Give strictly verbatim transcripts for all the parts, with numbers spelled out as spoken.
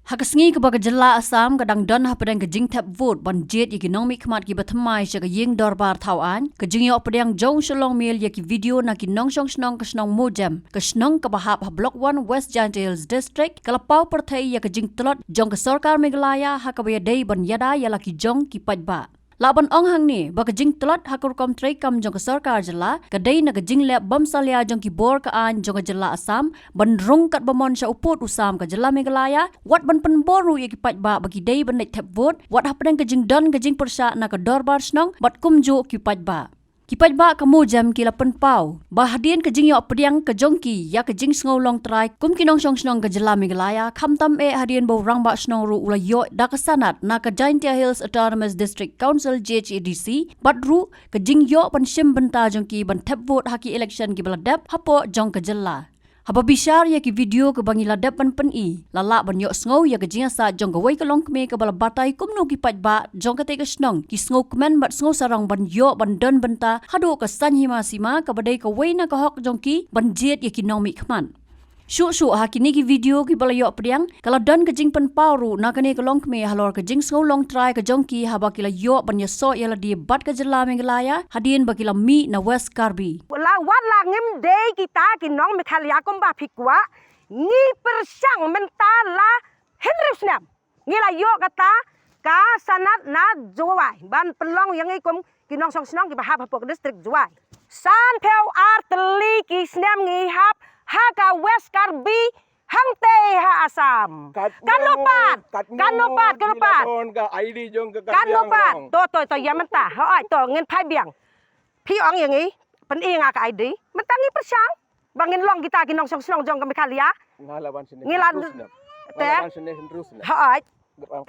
Ha ka sngi kaba ka jylla Assam ka dang don hapdeng ka jingthep vote ban jied ïa ki nongmihkhmat kiba thymmai sha ka ïing dorbar thaw aiñ, ka jingïoh pdiang jong u Shillong Mail ïa ki video na ki nongshong shnong ka shnong Mojem, ka shnong kaba hap ha Block One, West Jaintia Hills District, ka la paw pyrthei ïa ka jingtlot jong ka sorkar Meghalaya ha kaba ïadei ban ïada ïa la ki jong ki paidbah. Lah ban ong hangne ba ka jingtlot ha ka rukom treikam jong ka sorkar jylla ka dei na ka jingleh bym salia jong ki bor ka aiñ jong ka jylla Assam ban rung katba mon sha u pud u sam ka jylla Meghalaya, wat ban pynbor ruh ïa ki paidbah ba ki dei ban leit thep vote, wat hapdeng ka jingdon ka jingpyrshah na ka dorbar shnong bad kumjuh ki paidbah. Ki paidbah ka Mojem ki la pynpaw ba hadien ka jingïoh pdiang ka jong ki ïa ka jingsngew long trai kum ki nongshong shnong ka jylla Meghalaya, khamtam eh hadien ba u rangbah shnong ruh u la ïoh da ka sanad na ka Jaintia Hills Autonomous District Council, J H A D C, bad ruh ka jingïoh ban shim bynta jong ki ban thep vote ha ki election kiba la dep hapoh jong ka jylla. Haba bishar ïa ki video kaba ngi la dep ban pyni, la lah ban ïoh sngew ïa ka jingïasaid jong kawei ka longkmie kaba la batai kumno ki paidbah jong katei ka shnong ki sngewkmen bad sngewsarong ban ïoh ban don bynta haduh ka saiñ hima sima, kaba dei kawei na ka hok jong ki ban jied ïa ki nongmihkhmat. Shuh shuh ha kine ki video kiba la ïoh pdiang, ka la don ka jingpynpaw ruh na kane ka longkmie halor ka jingsngew long trai ka jong ki haba ki la ïoh ban ïasoh ïa lade bad ka jylla Meghalaya hadien ba ki la mih na West Karbi. La wat la ngim dei kita ki nong Meghalaya kumba phi kwah, ngi pyrshang mynta la hynriew snem ngi la ïoh kata ka sanad na Jowai ban pynlong ïa ngi kum ki nongshong shnong kiba hap hapoh ka district Jowai. Sanphew ar tylli ki snem ngi hap ha ka West Karbi hangtei ha Assam. Katno pat, katno pat, katno pat. Katno pat. To, to, to, ïa mynta. Hooid, to, ngin phai biang. Phi ong ïa ngi, pyni nga ka I D. Mynta ngi pyrshang ba ngin long kita ki nongshong shnong jong ka Meghalaya. Nga la wan shane. Ngi la hynriew snem. Te? Nga la wan shane hynriew snem. Hooid.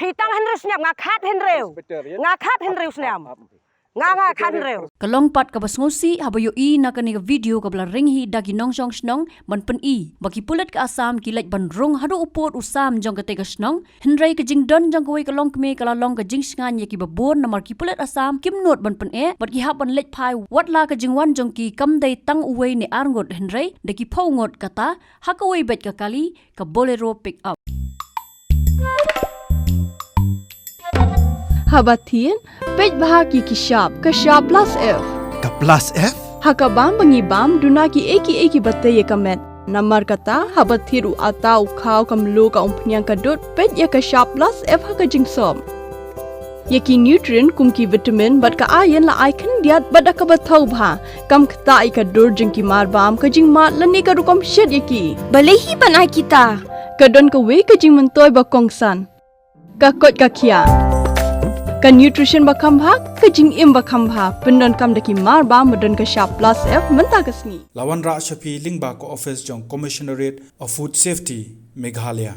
Phi tang hynriew snem, nga khat hynriew. Inspector, ya? Nga khat hynriew snem. Ap, ap, ap. Nga, nga khat hynriew. Ka long pat kaba sngewsih haba ïohi na kane ka video kaba la ring hi da ki nongshong shnong ban pyni ba ki pulit ka Assam ki leit ban rung haduh u pud u sam jong katei ka shnong. Hynrei ka jingdon jong kawei ka longkmie ka la long ka jingshngaiñ ïa kiba bun namar ki pulit Assam kim nud ban pyneh bad ki hap ban leit phai, wat la ka jingwan jong ki kam dei tang uwei ne ar ngut hynrei da ki phew ngut kata ha kawei beit ka kali, ka Bolero pickup. Haba thied, peit bha ki ki shap, ka shap plus F. Ka plus F? Ha ka bam ba ngi bam, duna ki ei ki ei kiba tei ïa ka met. Namar kata, haba thied u atta, u khaw, ka mluh, ka umphniang, ka dud, peit ïa ka shap plus F ha ka jingsop. Ïa ki nutrient kum ki vitamin bad ka iron la ai khyndiat bad da kaba thaw bha. Kam ktah ïa ka dur jong ki mar bam, ka jingmad lane ka rukom shet ïa ki. Balei hi ban ai kita? Ka don kawei ka jingmyntoi ba kongsan. Ka koit ka khiah. Ka nutrition ba kham bha, ka jingim ba kham bha. Pyndonkam da ki mar bam ba don ka shap plus F mynta ka sngi. La wanrah sha phi lyngba ka office jong Commissionerate of Food Safety, Meghalaya.